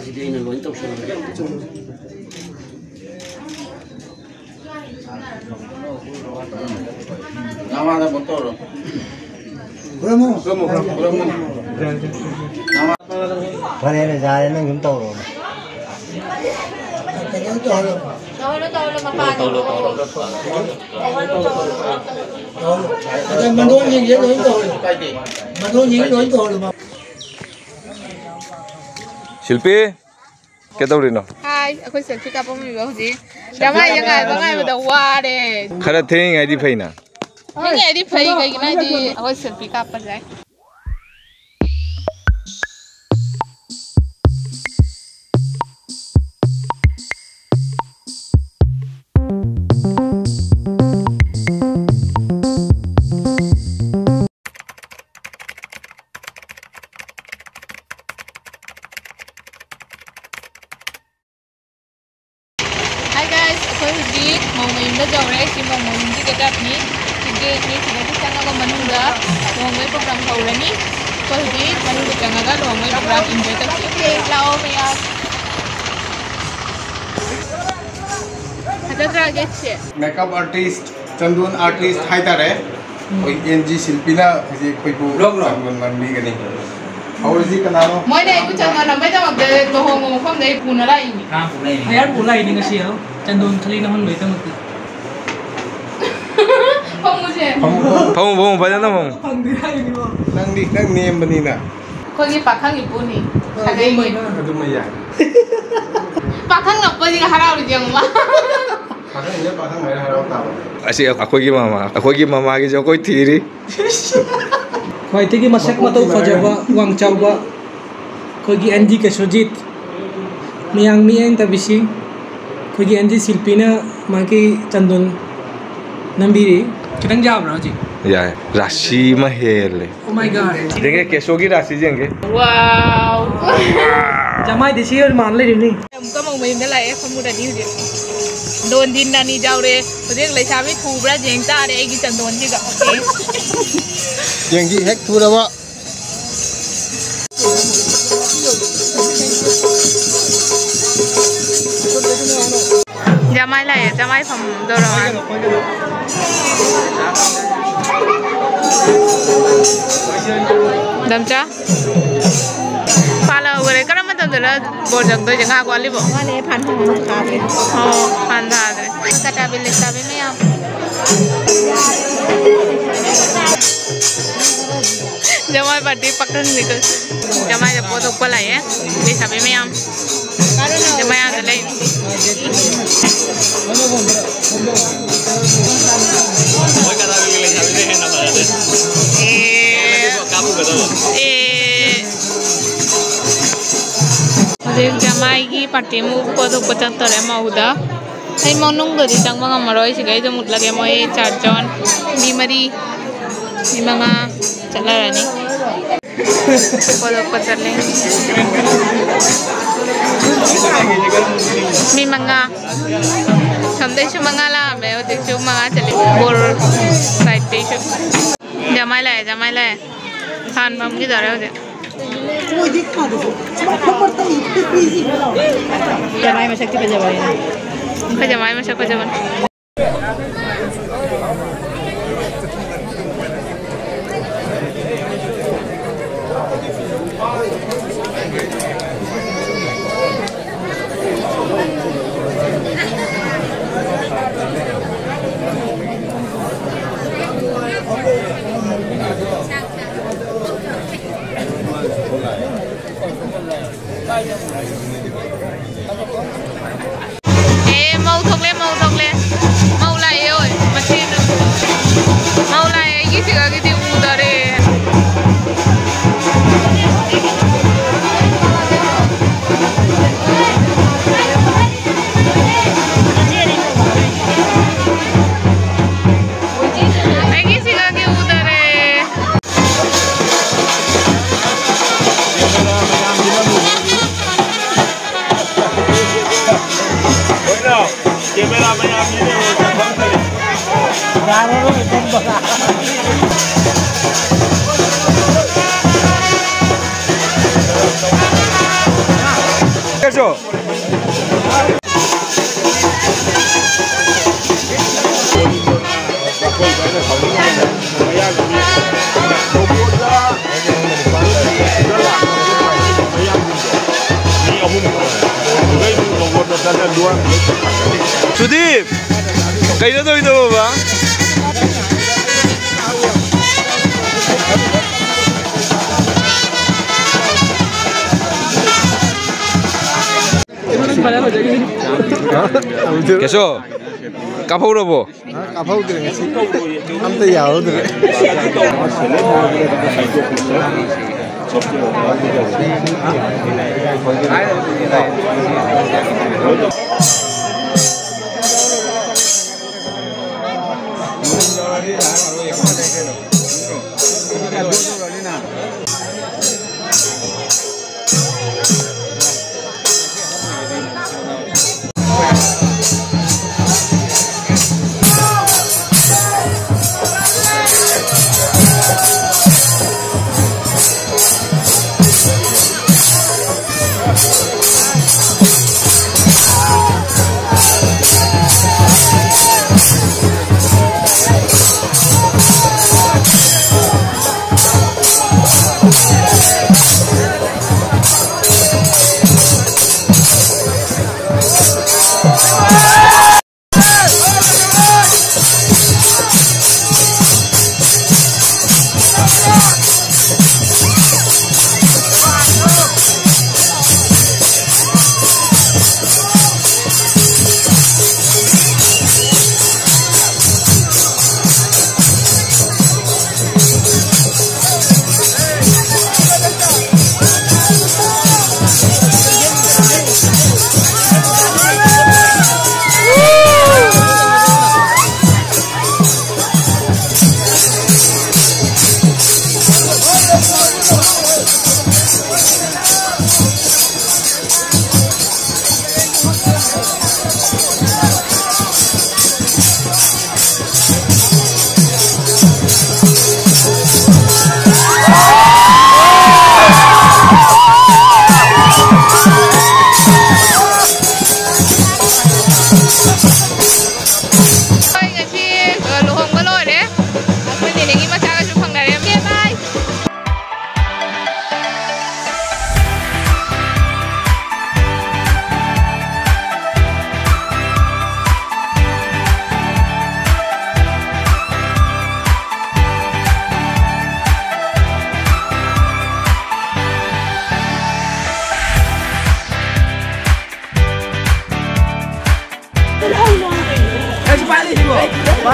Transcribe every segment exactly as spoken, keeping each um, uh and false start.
ꯁꯤꯗꯤ ꯑꯩꯅ ꯂꯣꯏ ꯇꯧꯁꯜꯂꯒꯦ꯫ ꯅꯃꯥꯗ ꯐꯣꯟ ꯇꯧꯔꯣ꯫ ꯈꯨꯔꯝꯃꯨ꯫ ꯈꯨꯔꯝꯃꯨ, ꯈꯨꯔꯝꯃꯨ, ꯈꯨꯔꯝꯃꯨ꯫ ꯐꯔꯦꯅꯦ, ꯌꯥꯔꯦ, ꯅꯪ ꯑꯗꯨꯝ ꯇꯧꯔꯣ꯫ ꯀꯩꯅꯣ ꯇꯧꯍꯜꯂꯣ꯫ ꯇꯧꯍꯜꯂꯣ, ꯇꯧꯍꯜꯂꯣ, ꯃꯄꯥꯟ ꯇꯧꯍꯜꯂꯣ, ꯇꯧꯍꯜꯂꯣ꯫ ꯇꯧꯍꯜꯂꯣ, ꯇꯧꯍꯜꯂꯣ꯫ ꯑꯗ ꯃꯗꯣꯟꯁꯤꯡꯁꯦ ꯂꯣꯏ ꯇꯧꯍꯜꯂꯣ꯫ ꯃꯗꯣꯟꯁꯤꯡ ꯂꯣꯏ ꯇꯧꯍꯜꯂꯣ꯫ ꯁꯤꯜꯄꯤ, ꯀꯩꯗꯧꯔꯤꯅꯣ? ꯍꯥꯏ, ꯑꯩꯈꯣꯏ ꯁꯦꯜꯐꯤ ꯀꯥꯞꯄꯝꯃꯤꯕ ꯍꯧꯖꯤꯛ꯫ ꯌꯥꯝ ꯍꯥꯏ, ꯉꯥꯏꯕ ꯉꯥꯏꯕꯗ ꯋꯥꯔꯦ꯫ ꯈꯔ ꯊꯦꯡꯉꯤꯉꯩꯗꯤ ꯐꯩꯅ꯫ ꯊꯦꯡꯉꯤꯉꯩꯗꯤ ꯐꯩ, ꯀꯩꯒꯤꯅꯣ ꯍꯥꯏꯗꯤ ꯑꯩꯈꯣꯏ ꯁꯦꯜꯐꯤ ꯀꯥꯞꯄꯁꯦ꯫ Hi guys, ꯑꯩꯈꯣꯏ ꯍꯧꯖꯤꯛ ꯃꯧ ꯃꯌꯨꯝꯗ ꯌꯧꯔꯦ꯫ ꯁꯤ ꯃꯧ ꯃꯌꯨꯝꯒꯤ ꯒꯦꯠꯑꯞꯅꯤ꯫ ꯁꯤ ꯒꯦꯠꯅꯤ꯫ ꯁꯤꯗꯒꯤ ꯆꯪꯉꯒ ꯃꯅꯨꯡꯗ ꯂꯨꯍꯣꯡꯕꯒꯤ ꯄ꯭ꯔꯣꯒ꯭ꯔꯥꯝ ꯍꯧꯔꯅꯤ꯫ ꯑꯩꯈꯣꯏ ꯍꯧꯖꯤꯛ ꯃꯅꯨꯡꯗ ꯆꯪꯉꯒ ꯂꯨꯍꯣꯡꯕꯒꯤ ꯄ꯭ꯔꯣꯒ꯭ꯔꯥꯝ ꯏꯟꯖꯣꯏ ꯇꯧꯁꯤ꯫ ꯂꯥꯛꯑꯣ ꯃꯌꯥꯝ꯫ ꯐꯖꯗ꯭ꯔꯥ ꯒꯦꯠꯁꯦ? Makeup artist, ꯆꯟꯗꯣꯟ artist ꯍꯥꯏꯇꯥꯔꯦ꯫ ꯑꯩꯈꯣꯏ ꯑꯦꯟ ꯖꯤ ꯁꯤꯜꯄꯤꯅ ꯍꯧꯖꯤꯛ ꯑꯩꯈꯣꯏꯕꯨ ꯆꯟꯗꯣꯟ ꯅꯝꯕꯤꯒꯅꯤ꯫ ꯍꯧꯔꯁꯤ, ꯀꯅꯥꯅꯣ? ꯃꯣꯏꯅ ꯑꯩꯕꯨ ꯆꯟꯗꯣꯟ ꯅꯝꯕꯩꯗꯃꯛꯇ ꯂꯨꯍꯣꯡꯕ ꯃꯐꯝꯗ ꯑꯩ ꯄꯨꯅ ꯂꯥꯛꯏꯅꯤ꯫ ꯍꯥꯏꯌꯔ ꯄꯨ ꯂꯥꯛꯏꯅꯤ ꯉꯁꯤ, ꯑ, ꯆꯟꯗꯣꯟ ꯈꯜꯂꯤ ꯅꯝꯍꯟꯕꯩꯗꯃꯛꯇ꯫ ꯐꯝꯃꯨꯁꯦ꯫ ꯐꯝꯃꯨ, ꯐꯝꯃꯨ, ꯐꯖꯅ ꯐꯝꯃꯨ꯫ ꯐꯝꯗꯦ ꯍꯥꯏꯅꯤꯀꯣ꯫ ꯅꯪꯗꯤ ꯈꯤꯇꯪ ꯅꯦꯝꯕꯅꯤꯅ꯫ ꯑꯩꯈꯣꯏꯒꯤ ꯄꯥꯈꯪ ꯏꯄꯨꯅꯤ꯫ ꯑ, ꯁꯥꯒꯩꯒꯤ꯫ ꯑꯗꯨꯃ ꯌꯥꯏ꯫ ꯄꯥꯈꯪ ꯅꯞꯄꯁꯤꯒ ꯍꯔꯥꯎꯔꯤꯁꯦ ꯌꯦꯡꯉꯨ ꯃꯥ꯫ ꯄꯥꯈꯪꯁꯤꯅ ꯄꯥꯈꯪ ꯍꯥꯏꯔ ꯍꯔꯥꯎ ꯇꯥꯕ꯫ ꯑꯁꯤ ꯑꯩꯈꯣꯏꯒꯤ ꯃꯃꯥ, ꯑꯩꯈꯣꯏꯒꯤ ꯃꯃꯥꯒꯤꯁꯨ ꯑꯩꯈꯣꯏ ꯊꯤꯔꯤ꯫ ꯈ꯭ꯋꯥꯏꯗꯒꯤ ꯃꯁꯛ ꯃꯇꯧ ꯐꯖꯕ, ꯋꯥꯡ ꯆꯥꯎꯕ, ꯑꯩꯈꯣꯏꯒꯤ ꯑꯦꯟ ꯗꯤ ꯀꯦꯁꯣꯖꯤꯠ, ꯃꯌꯥꯡ ꯃꯤꯠꯌꯦꯡ ꯇꯥꯕꯤꯁꯤ꯫ ꯑꯩꯈꯣꯏꯒꯤ ꯑꯦꯟ ꯗꯤ ꯁꯤꯜꯄꯤꯅ ꯃꯥꯒꯤ ꯆꯟꯗꯣꯟ ꯅꯝꯕꯤꯔꯤ꯫ ꯈꯤꯇꯪ ꯌꯥꯕ꯭ꯔꯥ ꯍꯧꯖꯤꯛ? ꯌꯥꯏ, ꯔꯥꯁꯤ ꯑꯃ ꯍꯦꯜꯂꯦ꯫ Oh my God. ꯌꯦꯡꯒꯦ, ꯀꯦꯁꯣꯒꯤ ꯔꯥꯁꯤ ꯌꯦꯡꯒꯦ꯫ Wow. ꯖꯃꯥꯏꯗꯤ ꯁꯤ ꯑꯣꯏꯅ ꯃꯥꯟ ꯂꯩꯔꯤꯅꯤ꯫ ꯑꯃꯨꯛꯀ ꯃꯧ ꯃꯌꯨꯝꯗ ꯂꯥꯛꯑꯦ, ꯐꯝꯃꯨꯔꯅꯤ ꯍꯧꯖꯤꯛ꯫ ꯗꯣꯟ ꯗꯤꯟ ꯑꯅꯤ ꯌꯥꯎꯔꯦ꯫ ꯍꯧꯖꯤꯛ ꯂꯩꯁꯥꯕꯤ ꯊꯨꯕ꯭ꯔꯥ ꯌꯦꯡ ꯇꯥꯔꯦ ꯑꯩꯒꯤ ꯆꯟꯗꯣꯟꯁꯤꯒ꯫ Okay꯫ ꯌꯦꯡꯁꯤ, ꯍꯦꯛ ꯊꯨꯔꯕ꯫ ꯆꯃꯥꯏ ꯂꯥꯛꯑꯦ, ꯆꯃꯥꯏ ꯐꯝꯗꯧꯔ ꯃꯥꯜꯂꯦ꯫ ꯗꯝꯆꯥ? ꯐꯥꯜ ꯍꯧꯈꯔꯦ꯫ ꯀꯔꯝꯕ ꯃꯇꯝꯗꯅ ꯕꯣꯔ ꯆꯪꯗꯣꯏꯁꯦ? ꯉꯥꯏꯍꯥꯛ ꯋꯥꯠꯂꯤꯕꯣ? ꯋꯥꯠꯂꯤ, ꯐꯥꯟ ꯊꯥꯗ꯭ꯔꯤ꯫ ꯑꯣ, ꯐꯥꯟ ꯊꯥꯗ꯭ꯔꯦ꯫ ꯆꯥꯕꯤ ꯂꯩꯁꯥꯕꯤ ꯃꯌꯥꯝ꯫ ꯖꯃꯥꯏ ꯄꯥꯔꯇꯤ ꯄꯥꯈꯪꯅꯤꯀꯣ꯫ ꯖꯃꯥꯏꯗ ꯄꯣꯠ ꯊꯣꯛꯄ ꯂꯥꯛꯑꯦ꯫ ꯂꯩꯁꯥꯕꯤ ꯃꯌꯥꯝ꯫ ꯖꯃꯥꯏ ꯑꯥꯗ ꯂꯩ꯫ ꯑꯦ꯫ ꯑꯦ꯫ ꯍꯧꯖꯤꯛ ꯖꯃꯥꯏꯒꯤ ꯄꯥꯔꯇꯤ ꯑꯃꯨꯛ ꯄꯣꯠ ꯊꯣꯛꯄ ꯆꯠꯇꯣꯔꯦ ꯃꯧꯗ꯫ ꯑꯩ ꯃꯅꯨꯡꯗꯗꯤ ꯆꯪꯕ ꯉꯝꯃꯔꯣꯏ, ꯁꯤꯒꯩꯗ ꯃꯨꯠꯂꯒꯦ꯫ ꯃꯣꯏ ꯆꯥꯔ ꯖꯣꯟ ꯃꯤ ꯃꯔꯤ, ꯃꯤ ꯃꯉꯥ ꯆꯠꯅꯔꯅꯤ꯫ ꯄꯣꯠ ꯊꯣꯛꯄ ꯆꯠꯂꯦ꯫ ꯃꯤ ꯃꯉꯥ꯫ ꯁꯣꯝꯗꯩꯁꯨ ꯃꯉꯥ ꯂꯥꯛꯑꯝꯃꯦ, ꯍꯧꯖꯤꯛꯁꯨ ꯃꯉꯥ ꯆꯠꯂꯦ꯫ ꯕꯣꯔ ꯁꯥꯏꯠꯇꯩꯁꯨ꯫ ꯖꯃꯥꯏ ꯂꯥꯛꯑꯦ, ꯖꯃꯥꯏ ꯂꯥꯛꯑꯦ꯫ ꯐꯥꯟ ꯐꯝꯈꯤꯗꯧꯔꯦ ꯍꯧꯖꯤꯛ꯫ ꯖꯃꯥꯏ ꯃꯁꯛꯇꯤ ꯐꯖꯕꯅꯤꯅꯦ꯫ ꯑꯩꯈꯣꯏ ꯖꯃꯥꯏ ꯃꯁꯛ ꯐꯖꯕꯅꯤ꯫ ꯑꯦ, ꯃꯧ ꯊꯣꯛꯂꯦ, ꯃꯧ ꯊꯣꯛꯂꯦ꯫ ꯃꯧ ꯂꯥꯛꯑꯦ, ꯍꯣꯏ, ꯃꯆꯦꯅ꯫ ꯃꯧ ꯂꯥꯛꯑꯦ, ꯑꯩꯒꯤ ꯁꯤꯒꯒꯤꯗꯤ ꯎꯗꯔꯦ꯫ ꯑꯩꯒꯤ ꯁꯤꯒꯒꯤ ꯎꯗꯔꯦ꯫ ꯁꯨꯗꯤꯞ, ꯀꯩꯅꯣ ꯇꯧꯔꯤꯗꯣ ꯕꯕꯥ? ꯀꯦꯁꯣ, ꯀꯥꯞꯍꯧꯔꯕꯣ? ꯀꯥꯞꯍꯧꯗ꯭ꯔꯦ ꯉꯁꯤ꯫ ꯑꯝꯇ ꯌꯥꯍꯧꯗ꯭ꯔꯦ꯫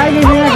ꯑꯩꯒꯤꯅꯦ꯫